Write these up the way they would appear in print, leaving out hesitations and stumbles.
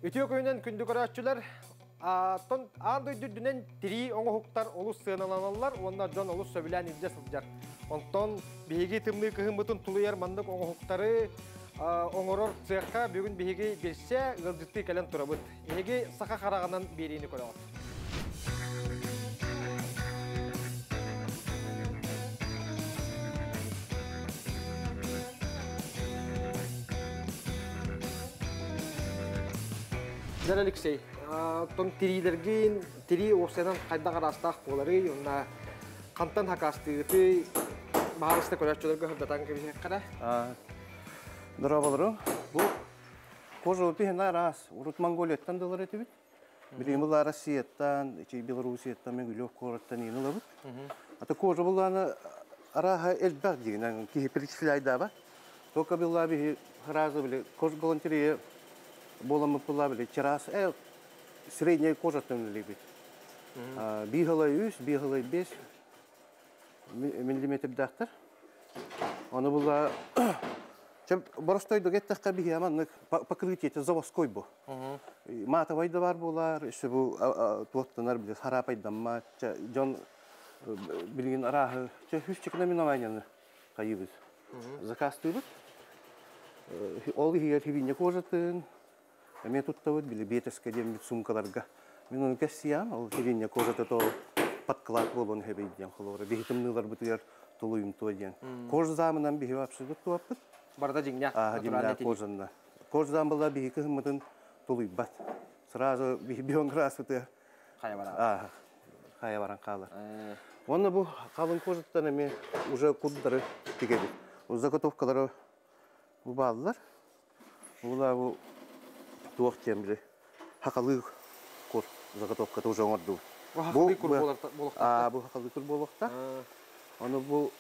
Үтүө күнүнэн күндү көрөөччүлэр! Аан дойду үрдүнэн тирии оҥоһуктар олус сыаналаналлар уонна дьон олус сөбүлээн илдьэ сылдьар. Онтон биһиги тымныы кыһыммытын тулуйар маннык оҥоһуктары оҥорор цехха бүгүн биһиги билсэ ыалдьыттыы кэлэн турабыт. Эһиги саха хараҕынан биэриини көрөҕүт. Дэр Алексей, оттон тириилэргин, тирии уопсайынан хайдах араастаах буоларый, уонна хантан хакаастыыгытый, баһаарыста көрөөччүлэргэ сырдатан кэбиһиэххэ Дорооболору. Бу кожа пиһин араас. Урут Монголияттан дылар этибит. Билигин была Россияттан, Белоруссияттан, Мегүлев куораттан иин ылабыт. Ата кожа буллааны арааһа элбэх дигинэн киһи перечисляйдаба. Только была биһи сразу били кожа галантерея буоламмыт була били чараас средняя кожа төнүлүбүт. Биһылай үс, биһылай бес миллиметрдаахтар. Оны була боростойдук эттэххэ биһи маннык покрытие заводской бу. Матовай да бар буолар, өссө бу туоттанар били харапайдамма дьон билигин арааһы хүсчүк наименованияны хайыбыз. Заказтыыбыт. Ол иһигэр хибинья кожатын, эмиэ туттабыт, били биэтэскэ диэммит сумкаларга. Мин ону кэссиям, ол хибинья кожата то подклад буолуон хэбэй диэн холобура. Биһи тымныыларбытыгар тулуйумтуо диэн. Кожа заамынан биһи вообще туттуаппыт. Барда дьиҥнээх. Дьиҥнээх кожанна. Кожа заам была биһи кыһыммытын тулуйбат. Сразу биһи бионграспытыгар хайа баран. Хайа баран хаалар. Уонна бу халыҥ кожаттан эмиэ уже курдары тигэбит. Заготовкалары бу бааллар. Була бу туох диэн били хакалыы кур заготовката уже оҥордубут. Бу хакалыы кур буолуохтаах. Бу хакалыы кур буолуохтаах. Ону бу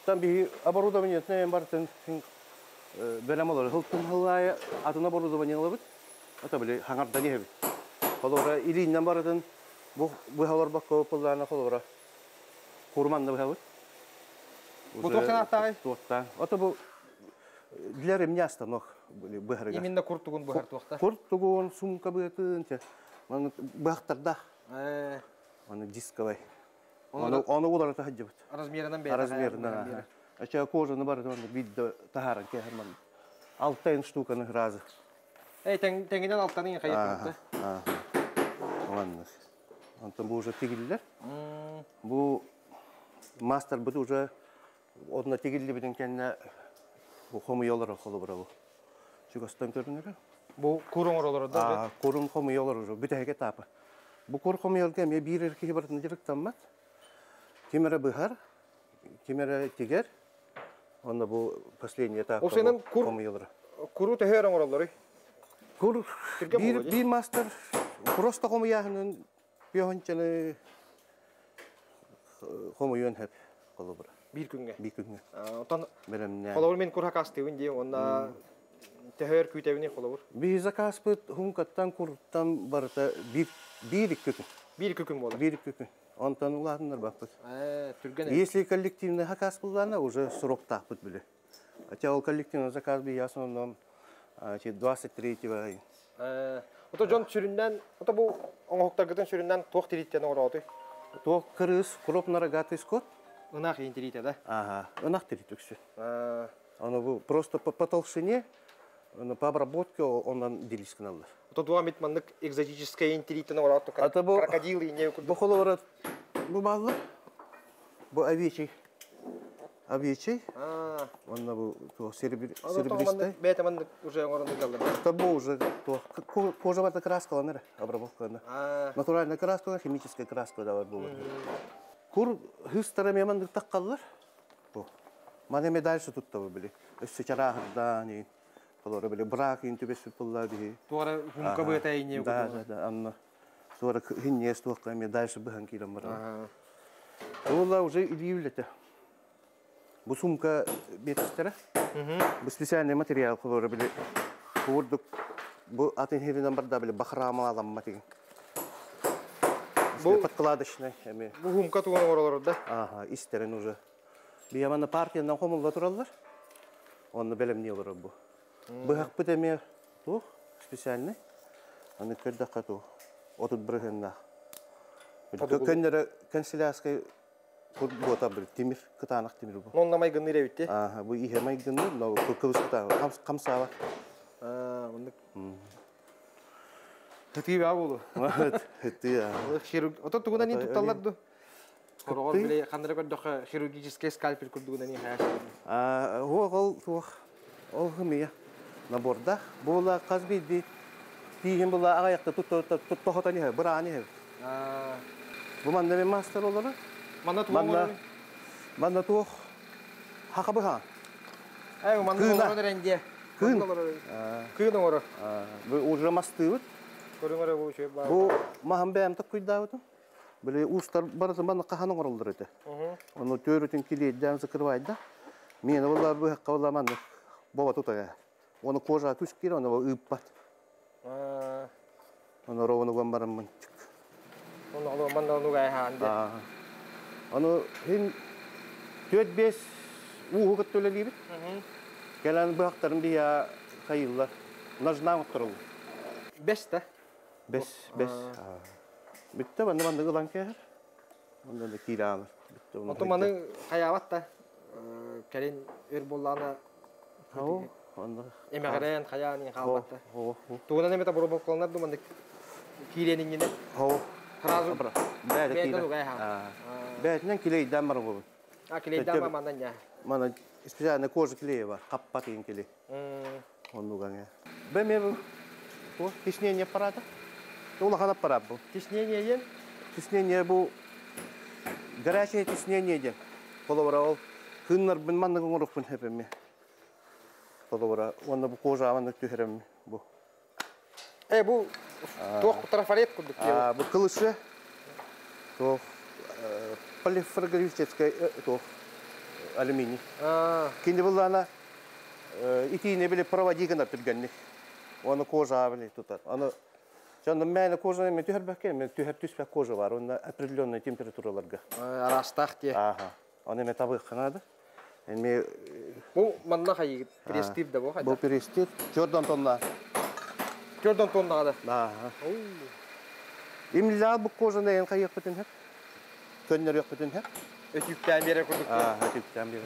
там биһи оборудованиетын бартын бэлэм олорор. Хылтын хыллаайы атын оборудование ылабыт. Ата били хаҥардан иһэбит. Холобура илииннэн барытын бу быһа олорбокко пыллаана холобура курманна быһабыт. Бу туох санааттааҕый? Туохтаан. Ото бу для ремня станок быһарыга. Именно кур тугун быһар туохта? Кур тугун, сумка быһытын, быһахтардаах. Аны дисковай. Оны уларыта сылдьыбыт. Размерынан бэйэтэ. Размерынан. Ача кожаны барытын видно таһааран кэһэр манна. Алтайын штуканы разы. Эй, тэҥинэн алтаны хайыппыт. Маннык. Онтон бу уже тигиллер. Бу мастербыт уже онно тигиллибитин кэннэ бу хомуйалар холобура бу. Чугастан көрүнэрэ. Бу кур оҥоролоро да? Курун хомуйалар уже бүтэһигэ этапы. Бу кур хомуйалга эмиэ биир эр киһи барытын дьарыктаммат. Ким эрэ быһар, ким эрэ тигэр. Онно бу последний этап хомуйалара. Куру төһө оҥороллоруй? Кур биир мастер просто хомуйааһынын пиохончаны хомуйуон хөп холобура. Биир күҥҥэ? Биир күҥҥэ. Оттон холобур мен кур хакастыыбын дии, уонна төһөр күүтэбиний холобур? Биир заказпыт хумкаттан куртан барыта биир икки күн. Биир икки күн буолар? Биир икки күн. Онтон улаатыннар баппыт. Түргэн. Если коллективный заказ буллана, уже сроктаахпыт били. Хотя ол коллективный заказ би основном 23-го. Ото дьон сүрүннэн, ото бу оҥоһуктаргытын сүрүннэн туох тирииттэн оҥороотуй? Туох кырыыс, крупно-рогатый скот. Ынах иин тириитэ да? Ага, ынах тириитэ үксү. Ону бу просто по толщине, по обработке онон делись гыналлар. Ото туох эмит маннык экзотическай иин тирииттэн оҥорооту крокодил иинэ курдук. Бу холобура бу бааллар. Бу овечий. Овечий. Онно бу туох серебристый. Бэйэтэ маннык уже оҥорон ыыталлар. Это бу уже туох кожа барта краскаланар, обработкаланар. Натуральная краска, химическая краска да бар буолар. Кур хыстара мен маннык таққаллар. Бу. Маны мен дальше туттабы били. Өссө чарааһырдаан, холора били брак ин түбэспит булла биһи. Туора хумка быата ине. Да, да, да, анна. Туора хиннес туохка мен дальше быһан киирэн барар. Ол уже илиилете. Бу сумка биэтэстэрэ. Бу специальный материал холора били курдук бу атын хиринен барда били бахрамаламма деген. Бу подкладочный эми. Бу хумка туган оҥоролор да? Ага, истерин уже. Биямана партиянан хомулла тураллар. Онны белемни олорор бу. Быһахпыт эми туох специальный. Аны көрдөххө ту 30 бырыһыаннаах. Көннөрө канцелярскай буота бір тимир, кытаанах тимир бу. Онно майгынныыр эбит. Ааха, бу иһэ майгынныыр, но кыбыс кытаанах, хамсаабат. Оннук. Хытыы баа буолу. Хытыы. Хирург. Ото тугунан ин тутталлар ду? Хороҕор биле ханнара көрдөхө хирургический скальпель курдугунан ин хайа. Аа, ол туох ол хымия наборда була хас биирди тииһин була аҕайахта туттохотон иһэ быраан иһэ. Бу манна мен мастер олорор. Манна туох Манна манна туох хакабыха. Эй, манна олорор эрэнде. Кыын. Кыын оҥорор. Бу уже мастыыбыт. Көрүҥ бу үчүгэй баар. Бу маһын бэйэм таккуйдаабытым. Били уустар барыты манна хаһан оҥороллор этэ. Ону төрүтүн килиэйдээн закрывайда. Миэнэ була быһакка була маннык боба тутая. Оны кожа түс киир, оны ыыппат. Оны ровно бараммын. Оны оло манна ону гай хаан де. Оны хин 4-5 ууһу көттөлелибит. Келен быһактарын бия хайыллар. Нажна оттурул. Бес та. Бес, бес. Бүтте манна манна ылан кэһэр. Онда да киирэ Бүтте. Ото маны хаябат та. Кэлин өр боллаана Хоо, онда. Эмэҕэрэн хайаан хаалбат та. Хоо. Тугунан эмэтэ боробокколонар ду маннык киирениҥҥине. Хоо. Сразу Бэйэ бэйэтин киирэ. угай хаал. Бэйэтинэн килейден бар бу. А клейдан манан я. Мана специально кожа клея бар, каппат деген клей. Оннуган. Бэме бу. Бу тиснение аппарата. Улахан аппарат бу. Тиснение ен. Тиснение бу горячее тиснение диэн. Холобура ол кыыннарбын маннык оҥорохпун хэпэмми. Холобура уонна бу кожа маннык түһэрэмми бу. Э, бу туох трафарет курдук А, бу кылышы туох полифраграфический туох алюминий. Кинди буллана итине били проводи гына түргенник. Оны кожа били тутар. Аны Жонда мәне кожа мен түһәрбәккә, мен түһәр түспәк кожа бар, онда определенный температураларга. Арастах те. Ага. Аны мен табы кынады. Эми Бу манна хайы престиж да бу бу хайда. перестир Jordan тонна. Jordan тонна да. Ага. Имла бу кожаны эн кайык битин хеп. Көннөр yok битин хеп. Өтүктән бере курдук. Ага, өтүктән бере.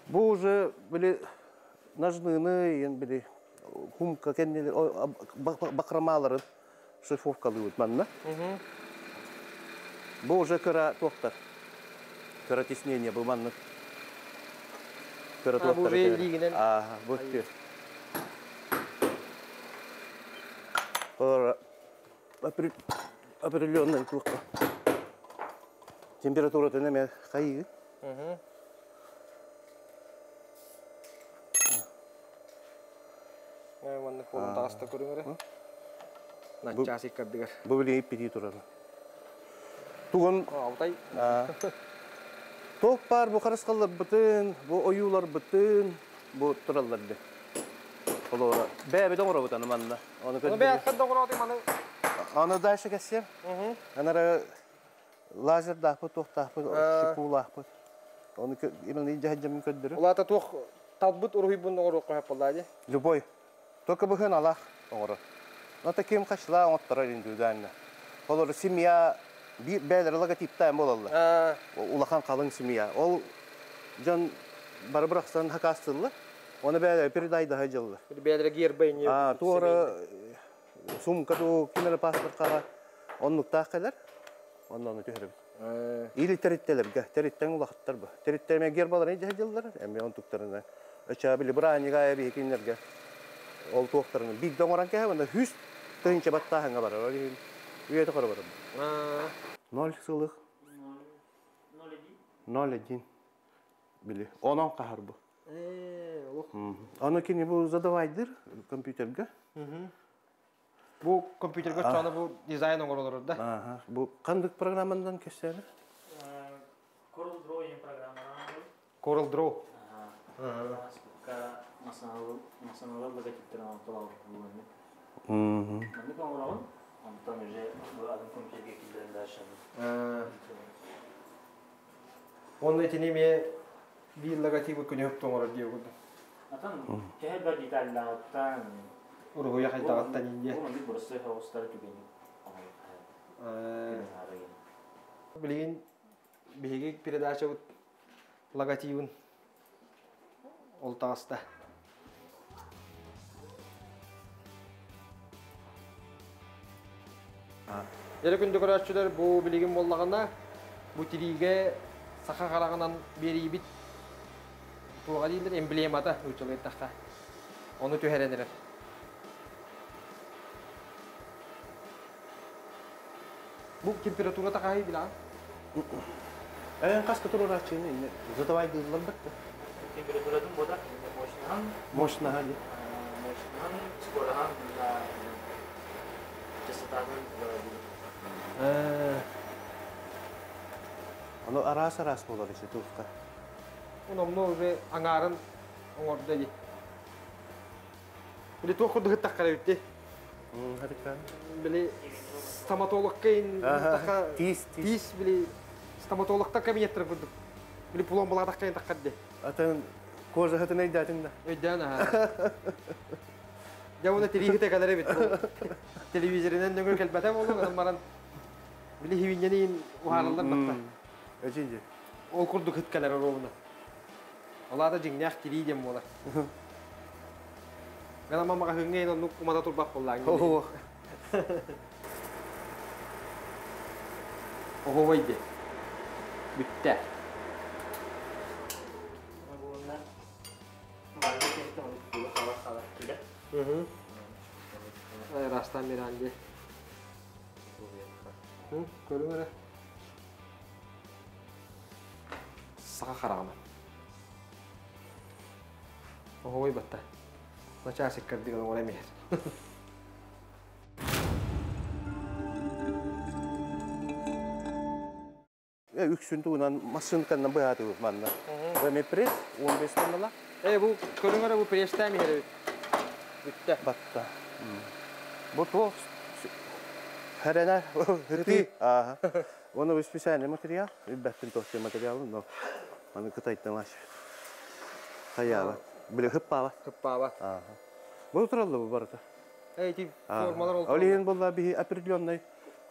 Бу уже били нажныны ен били хумка кеннелер бакрамаларын шифовкалыйбыт манна. Бу уже кыра туохтар. Кыра тиснение бу манна. Кыра А, бу туохтар. уже илиигинен. Ага, бу тү. Ора определенная туохта. Температура неме хайы. Манна полун тагаста көрүңөрө. Начасы кырдыгар. Бу биле иппити турар. Тугун Алтай. Тоқ бар бу карыскалар бытын, бу оюлар бытын, бу тураллар ди. Олора бәбе доңора бутаны манна. Оны Оны көдү. бәят кырды оңорот маны. Аны дальше кесем. Анара лазер дахпы, тоқтахпы, шипулахпы. Оны именно жахаджамын көддүрү. Улата туох талбыт уруйбун оңорук кояп болду. Любой. Только быхын алах оңоро. Но таким кашла оңоттора индивидуально. Олор семья бир бәлер логотиптайм болалар. Улахан қалың семья. Ол жан барыбырақсан хакастылы. Оны бәлер передайда хажылы. Бәлер гербейни. А, туора сумка ту кимере паспорт қаға оннуктаах кэлэр. Онно оны түһэрбит. Или териттелерге, териттен улахаттар бу. Териттерме гербалар не жаһыллар, эми онтуктарына. Өча били бранига эби кинерге. Ол туохтарына биг доңоран кэһэ онда хүс тыһынча баттаахыңа бар. Ол үйөтө көрө барым. Ноль сылых. 0,1. Били. Онон кахар бу. Аны кини бу задавайдыр компьютерге. Бу компьютерге чаны бу дизайн оңоролор да. Ага. Бу кандык программандан кесели? Corel Draw деген программадан. Corel Draw. Ага. Масаналар логотиптерин алып бу. Маннык оңоробун. Онтон уже бу адам компьютерге килдерин дальше. Онны этини бир логотипы күнөп тоңорор диye курдук. Атан төһө бар детальлааттан Уруһуйа хайдаҕыттан инде. Бу маннык боростуой соҕустары түгэни Билигин биһиги передачабыт логотибын ол таҕыста. Дьэ күндү көрөөччүлэр, бу билигин буоллаҕына, бу тириигэ саха хараҕынан биэриибит туоҕа дииллэр эмблемата нууччалыы эттэххэ. Ону түһэрэн эрэр. Бу температурата хаһый билэҕин? Эн хас туруорааччыны инне задавайдыыллар бытта. Температуратын бода мощнаһан Мощнаһа ди. Мощнаһан, скороһан, частотатын. Ону араас-араас буолар ити туохха. Онно уже аҥаарын оҥордо дии. Били туох курдук ыттаххара эбитти. Били стоматологка Тиис, тиис били стоматологтар кабинеттара курдук. Били пломбалаатахха таххар ди. Атын кожа хатын өйдәтин да. Өйдөөн аха. Дьэ уна тирииһите кэлэр эбит. Телевизорынан нөҥөр кэлбэтэ буолуҥ, онон баран били хивинньэниин уһаараллар батта. Өчинжи. Ол курдук ыт кэлэр оруобуна. Ол аата дьиҥнээх тирии диэн буолар. Гана маҕаһыыҥҥа ин оннук умата турбах буоллааҥ. Ого. Оһуобай ди. Бүттэ. Растан Миранди. Көрүҥ эрэ. Саха хараҕынан. Оһуобай батта. Начаас иккэрдигэн оҥоро эмиһэр. Үксүн тугунан массыынканан быһаатыбыт манна. Эми пресс 15 тоннала. Бу көрүҥ эрэ, бу пресстаан иһэр эбит. Бүттэ. Батта. Бу туох хэрэнэ хыты. Ага. Оны специальный материал, билбэппин туох материалы, но маны кытайтан аш. Хаяба. Биле хыппаба. Хыппаабат. Ага. Бу тураллы бу барыта. Эти формалар ол. Ол иһин буолла биһи определенный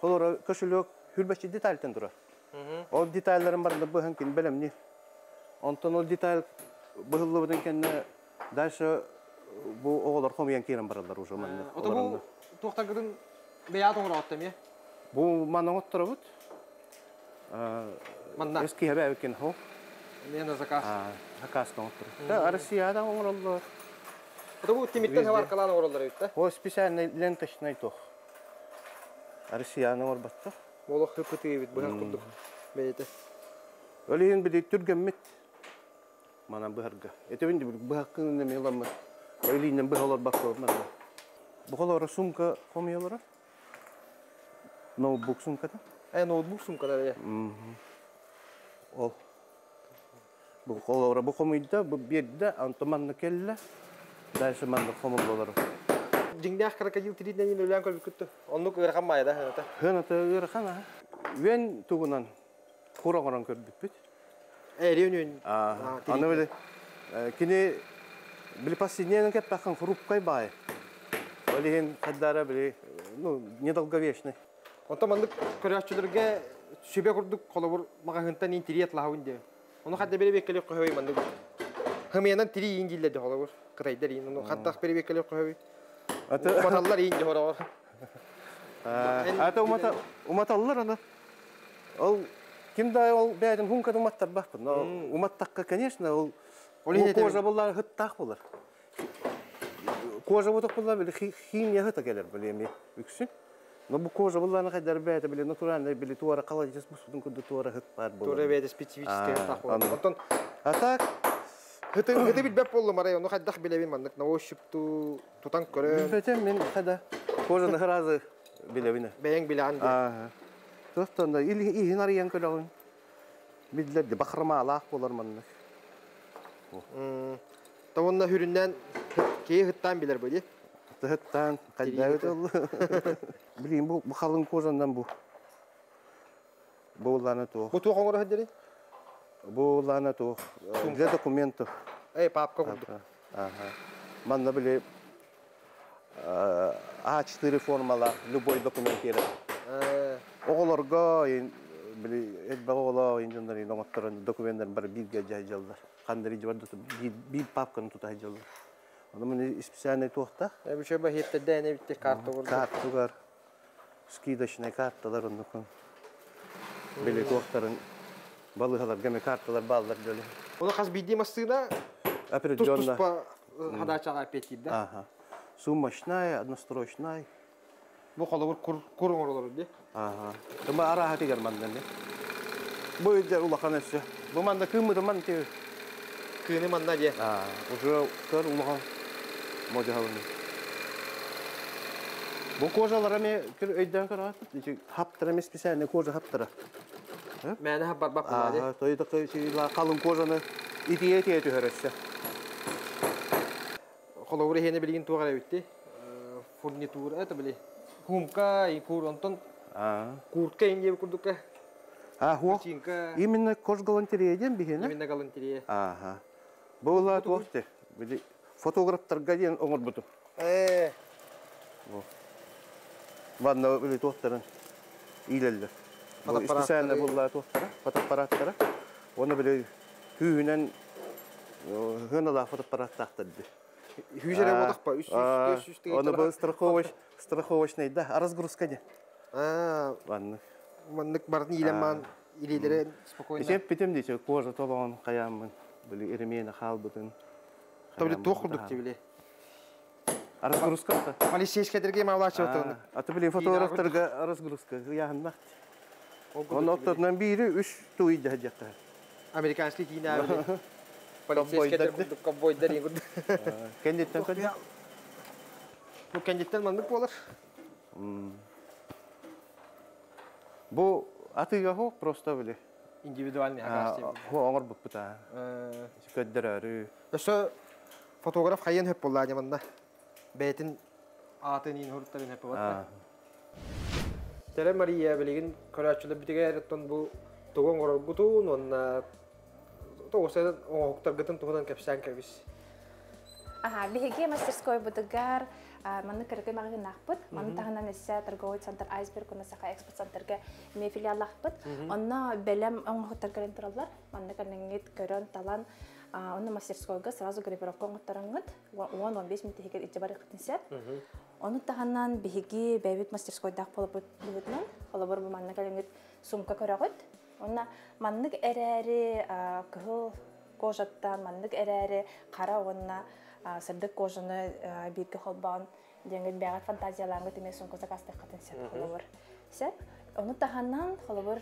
холоро кошелек хүрбэчи детальтан турар. Ол детальларын барында быһан кин белемни. Онтон ол деталь быһыллыбытын кэннэ дальше бу оҕолор хомуйан киирэн бараллар уже манна. Ото бу туохтаргытын бэйэҕит оҥороҕут эмиэ? Бу манна оҥотторобут. Манна. Эски хэбэбикин хо. Эмиэ на заказ. Заказ оҥотторобут. Да, Россияда оҥороллор. Ото бу тимиттен хабаркалаан оҥороллор эбит да? О специальный ленточный тох. Россияны оҥорботтор. Олох хыппытыы эбит быһах курдук бэйэтэ. Ол иһин били түргэммит манан быһарга. Этебин быһаккын неме ыламмыт. Илиинен быһа олорбакка манна. Бу холоро сумка хомуйалара. Ноутбук сумката. Ноутбук сумкалар э. Ол. Бу холоро бу хомуйда, бу биэрдэ, онтон манна келле. Дальше манна хомуллалар. Дьиҥнээх крокодил тириитинэн өлөөн көрбүккүт. Оннук ыарахан маайда хыната. Хыната ыарахан а. Үөн тугунан кур оҥорон көрбүппүт. Эриөн үөн. Аны били кини били последнее кэппэххин хрупкай баай. Ол иһин хаддара били ну недолговечный. Онтон маннык көрөөччүлэргэ сүбэ курдук холобур маҕаһыынтан ин тириэт лаһабын диэ. Ону хадда беребеккелек көһөй маннык. Хымыянан тири иин дииллэр холобур. Кытайдар иин. Ону хаттах беребеккелек көһөй. Уматаллар иин дьоһороор. Ата умата уматаллар аны. Ол ким да ол бэйэтин хункатын уматтарбаппын. Но уматтакка, конечно, ол кожа буллар хыттаах булар. Кожа бутак буллар били химия хыта келер били эми үксүн. Но бу кожа булларны кайдар бэйэтэ били натуральный били туара каладьыс бусутун курдук туара хыт бар булар. Тура бэйэтэ специфический хыттаах булар. Оттон А так хыты хыты билбэт буоллум арай, ону хайдах билэбин маннык на ощупь тутан көрөн. Билбэтем мен хада кожаны сразу билебин. Бэйэҥ билэҕин диэн. Ага. Тостон иһин арыйан көрөҕүн. Биллер де бахрамаалаах болар маннык. Тавонна хүрүннэн киһи хыттаан билэр бу ди. Тыһыттаан хайдаабыт ол. Билин бу халын кожандан бу. Бу лана туох. Бу туох оҥоро сылдьарый? Бу лана туох. Для документов. Эй, папка курдук. Ага. Манна били А4 формала любой документ керек. Оҕолорго били элбэх оҕолоох дьоннор оҥотторон документтар бары бииргэ дьаһайдьаллар. Ханнары бар биир папканы тута сылдьаллар. Ону мин специальный туохта. Бүчө бахиттэрдэ битте карта курдук. Картугар скидочный карталар оннукун. Били туохтарын балыыһаларга эми карталар бааллар дьоли. Оны хас биирдии массыына Определенно. тус-туспа хадачаға эппиэттиир да. Ага. Сумочная, однострочная. Бу холобур кур кур оҥоролор дии. Ага. Тыма араха тигер мандан. Бу үдер улахан өссө. Бу манда кыммыты ман ти. Кыыны манна дии. А, уже көр улахан модьаһалыны. Бу кожалар эми көр өйдөн көрөт. Ити хаптара эми специальный кожа хаптара. Мээнэ хаппарбак буолаа дии. Ага, той да қалың кожаны итие итие түһөрөссө. Холобур иһиэнэ билигин туох эрэ эбитти. Фурнитура это били. Хумка и кур онтон куртка инде курдукка. А, хуох. Ботинка. Именно кож галантерея диэн биһиэнэ. Именно галантерея. Ага. Була туохте. Били фотографтарга диэн оҥорбутум. Ванна били туохтарын иилэллэр. Фотоаппараттары. Специально булла туохтара, фотоаппараттара. Оны били күүһүнэн хыналаа фотоаппараттаахтарды. Хүүсэрэ бодохпа 300 400 тыгын. Оны бу страховочный да, разгрузка де. Аа, Ванна. маннык барын иилэн илиилere спокойно. Исеп битим дейсе, кожа толоон каямын, били иремени хаалбытын. Табили туох курдук тибили. Разгрузка. Полицейскийлерге мавлачы отын. Аты били фотографтарга разгрузка яһыннах. Оны оттотунан бири үч туй жаһажакка. Американский кийин били. Полицейскийлер курдук ковбойдар ең курдук. Кендеттен көр. Бу кендеттен маннык болар. Бу атыга хо просто били. Индивидуальный агас Хо оңор буппута. Көддөрөрү. Өсө фотограф хайын хөп болла манна. Бәйтин атын ин хуруттарын хөп болар. Тере Мария билигин көрөчүлөр битиге эреттон бу тугон гороргутун, онна тоғысайдан оңоқтаргытын туһунан кэпсээн кэбис. Ага, биһиги мастерской будыгар манны кыргы магынахпыт, манны таһынан эссе торговый центр Айсберг уна Саха экспо центрге ме филиаллахпыт. Онно белем оңоқтар көрөн тураллар. Манны кэлэҥҥит көрөн талан онно мастерскойга сразу гравировка оҥоттороҥҥут 10-15 минут иһигэр иччэ барыаххытын сөп. Ону таһынан биһиги бэйбит мастерскойдаах буолбутунан, холобур бу манна кэлэҥҥит сумка көрөҕүт. Онно маннык эрээри кыһыл кожаттан, маннык эрээри хара уонна сырдык кожаны бииргэ холбоон диэҥҥит бэйэҕит фантазиялааҥҥыт эмиэ сумка заказтыаххытын сөп холобур. Сөп. Ону таһынан холобур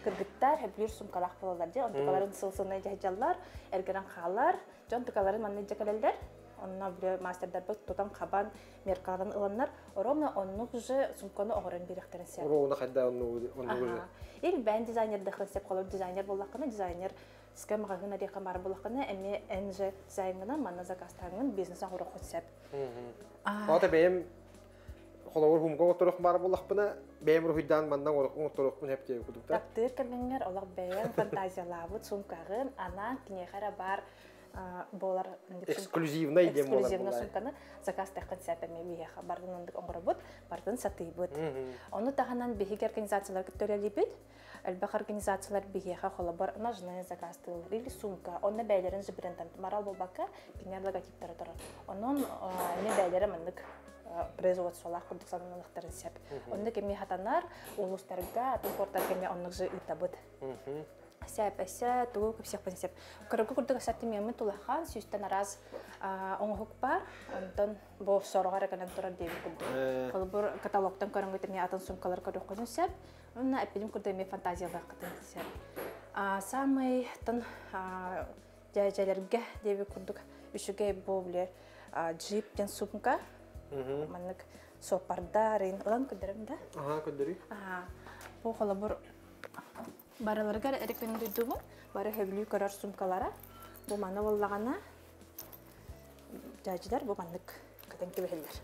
кыргыттар сөбүлүүр сумкалаах буолаллар дии. Онтукаларын сыл-сылынан дьаһайдьаллар, эргэрэн хаалар. Дьон тукаларын манна илдьэ кэлэллэр. Онно били мастердарбыт тутан хабан меркаларын ыланнар, ровно оннук же сумканы оҥорон биэриэхтэрин сөп. Ровно хайда оннук же. Или бэйэн дизайнердыххын сөп, холобур дизайнер буоллаххына, дизайнер скэ маҕаһыын ариэххэ баар буоллаххына, эмиэ эн же дизайҥҥынан манна заказтааҥҥын бизнес оҥоруоххун сөп. Ота бэйэм холобур хумка оҥотторуох баар буоллахпына, бэйэм уруһуйдаан манна оҥотторуохпун сөп диэбит курдук да. Таптыыр кэргэҥҥэр олох бэйэҥ фантазиялаабыт сумкаҕын анаан киниэхэ эрэ баар буолар Эксклюзивный диэн буолар. Эксклюзивный сумканы заказтыаххын сөп эмиэ биһиэхэ бардын оннук оҥоробут, бардын сатыыбыт. Ону таһынан биһиги организацияларга төлөлүүбүт. Элбэх организациялар биһиэхэ холобур ножны заказтыыллар или сумка. Онно бэйэлэрин же брендтэн марал буолбакка кинилэр логотиптара турар. Онон эмиэ бэйэлэрэ маннык производстволаах курдук сананалыктарын сөп. Оннук эмиэ хатанар улуустарга, атын портарга эмиэ оннук же ыытабыт. Сәп, әсә, тугу көпсек сәп. Кыргы курдук ассортиментымыт улахан, сүүстэн араас оҥоһук бар. Онтон бу сороҕор кэлэн турар диэбит курдук. Холобур каталогтан көрөнгөт эмиэ атын сумкалар көрүөххүтүн сөп. Онно эппитим курдук эмиэ фантазиялааххытын сөп. Самый тон дьээдьэлэргэ диэбит курдук үчүгэй бу биле джип диэн сумка. Маннык суоппардар ылан көрдөрөм да. Аха, көрдөрүй. Бу холобур барыларыгар рекомендуйдубун. Бары хөбүлүү көрөр сумкалара. Бу маны боллагана дьээдьилэр бу маннык көтөн кэбиһэллэр.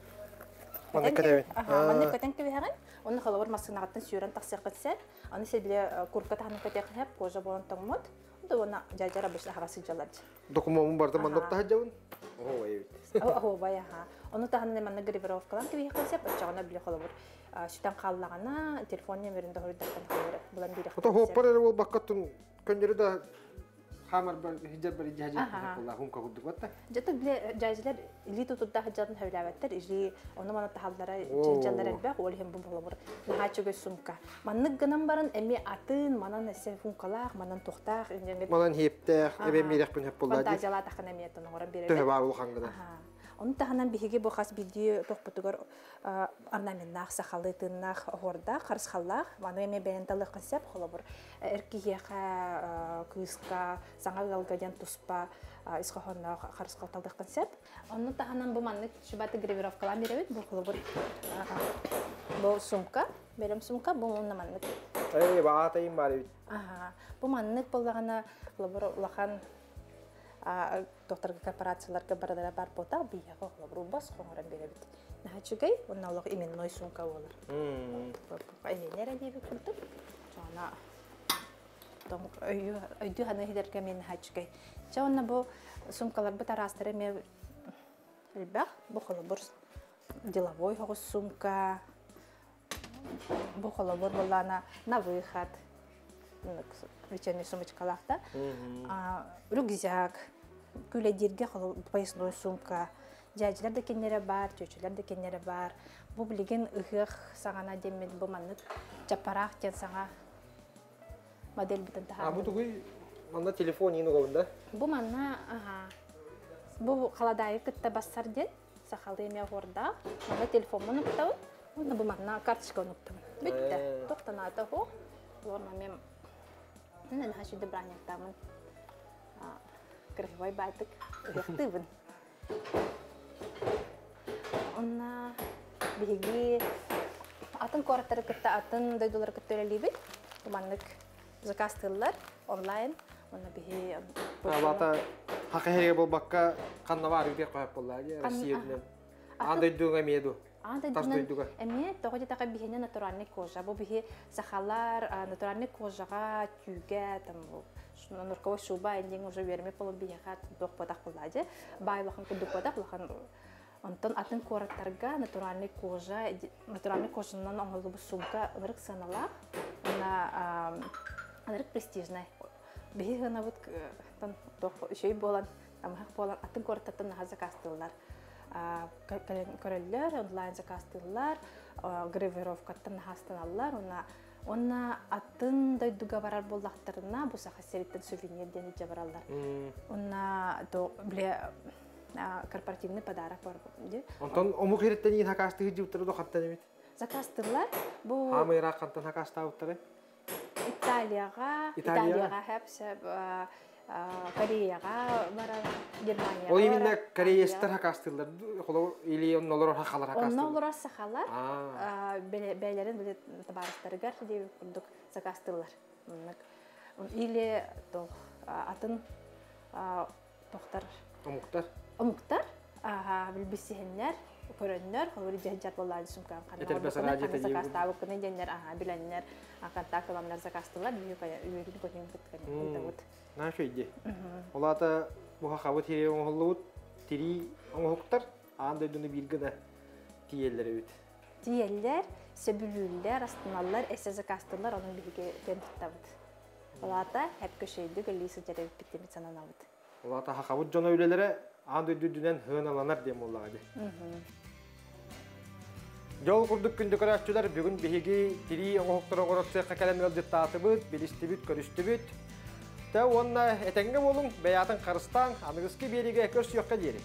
Маннык көтөбүн. Аха, маннык көтөн кэбиһэҕин. Онно холобур массыынаҕыттан сүүрэн тахсыаххыт сөп. Аны силбиле куртка таһынан көтүөххэ сөп, кожа буолан тоҥмут. Онно уонна дьээдьэр обычно аһаҕас сылдьаллар. Докумуомун барда маннык таһаджабын. Оо, эбит. Оһуобай аха. Ону таһынан манна гравировкалаан кэбиһиэххин сөп, оччоҕуна били холобур сүтэн хааллаҕына телефон нөмерин да хоруйдаххын холобур булан биэриэххин Ото сөп. хооппар эрэ буолбаккаттын көннөрү да хаамар бар хиджар бар ижаһа Аха. хумка курдук батта. Дьэ биле дьайзилер илии тутурдаах дьатын хөүлээбэттэр, илии ону мана таһаллара Оо. дьаллар элбэх, ол иһин бу холобур наһаа чүгөй сумка. Маннык гынан баран эми атын, манан эссе функалаах, манан тухтаах, инжеңет Манан хиэптээх, эбэ мирэхпин хөп булла. Фантазиялаатахына эмиэ тоноҕорон Төһө биэрэр. бар улахангына. Ону таһынан биһиги бу хас биирдии тохпутугар орнаменнаах, сахалыы тыыннаах, оһуордаах, харысхаллаах, маны эмиэ бэйэн талыаххын сөп, холобур эр киһиэхэ, кыыска, саҥа ыалга диэн туспа ис хоһоонноох харысхал талыаххын сөп. Онну таһынан бу маннык шубаты гравировкалаан биэрэбит, бу холобур бу сумка, бэлэм сумка, бу уонна маннык. Эй, баатайым бар эбит. Аха. Бу маннык буоллаҕына, холобур улахан докторга корпорацияларга барылара бар буотах, биһиэхэ холобур бас хоҥорон биэрэбит. Наһаа үчүгэй, уонна олох именной сумка буолар. Именнэр диэбит курдук. Чоона өйдүү ханы иһилэргэ мен наһаа үчүгэй. Чэ онно бу сумкаларбыт араастара эмиэ элбэх. Бу холобур деловой хоҕус сумка, бу холобур буоллаана на выход вечерний сумочкалаах да, рюкзак, күлэдииргэ поясной сумка, дьээдьилэр да киннэрэ бар, чүөчүлэр да киннэрэ бар. Бу билигин ыһыах саҕана диэммит бу маннык чаппараах диэн саҥа модель бытын А бу таһаарбыт. тугуй манна телефон иин угабын да? Бу манна аха, бу халадаайы кытта бассар диэн сахалыы эмиэ оһуордаах. Манна телефоммун уктабын, уонна бу манна карточканы уктабын. Бүттэ. Тохтонаата оһуох. Олор мамем наһаа сүдү браняктаамын красивай баайтык ыһыахтыыбын. Онна биһиги атын куораттары кытта атын дойдулары кытта үлэлиибит. Маннык заказтыыллар онлайн. Онно биһи Абата хакы болбакка ханна бар үтек кояп болла Россия динен. Аан дойдуга эмиэ ду. Тас дойдуга. Эмиэ тоҕо диэтэххэ биһиэнэ натуральный кожа. Бу биһи сахалар натуральный кожаҕа түүгэ там норковой шуба эндиң уже үөрэммит болон биһиэхэ туох буотах буоллаа дьэ. Баай улахан курдук буотах улахан. Онтон атын куораттарга натуральный кожа, натуральный кожанан оҥоһуллубут сумка ынырык сыаналаах уонна ынырык престижнай. Биһи сыанабыт туох үчүгэй буолан, намыһах буолан атын куораттартан наһаа заказтыыллар. Көрөллөр, онлайн заказтыыллар, гравировкаттан наһаастаналлар уонна уонна атын дойдуга барар буоллахтарына бу Саха сириттэн сувенир диэн илдьэ бараллар. Уонна биле корпоративный подарок бар ди. Онтон омук хириттен иин хакастыы жиуттары дохаттан эбит. Заказтыыллар. Бу Хаамы ыраах хантан хакастаабыттары? Италияҕа, Италияҕа? Италияҕа хэп Кореяҕа барар, Германияҕа Ол именно барар, кореецтер хакастыыллар холобур или оннолорор хахалар Онно хакастыыллар. олорор сахалар бэйэлэрин биле табаарыстарыгар диэбит курдук заказтыыллар. Оннук. Или тох атын тохтар Омуктар. Омуктар билбиссиһиннэр, көрөннөр, холобур дьэһдьэр буоллаан сумкаан ханна Этэрбэс оҥорбуккуна, араадьыйата ханна диэбит. заказтаабыккына диэннэр билэннэр, контакт ыламнар заказтыыллар, үөрүүнү көтүн кыттабыт. Наша иди. Олата бу хахабыт тирии оҥоһуллубут тирии оҥоһуктар аан дойдуну биир гына тиийэллэр эбит. Тиийэллэр, сөбүлүүллэр, астыналлар, эссе заказтыыллар, онон биһиги киэн туттабыт. Олата хэп көшөйдүк өлүү сылдьар эбиппит диэн сананабыт. Олата хахабыт дьоно үлэлэрэ аан дойду үрдүнэн хыаналанар диэн буоллаҕа дии. Дьол курдук күндү көрөөччүлэр, бүгүн биһиги тирии оҥоһуктары оҥорор сыахха кэлэн ыалдьыттаатыбыт, билистибит, көрүстүбүт. Тэ уонна этэҥҥэ буолуҥ, бэйэҕитин харыстааҥ, аныгыскы биэриигэ көрсүөххэ диэри.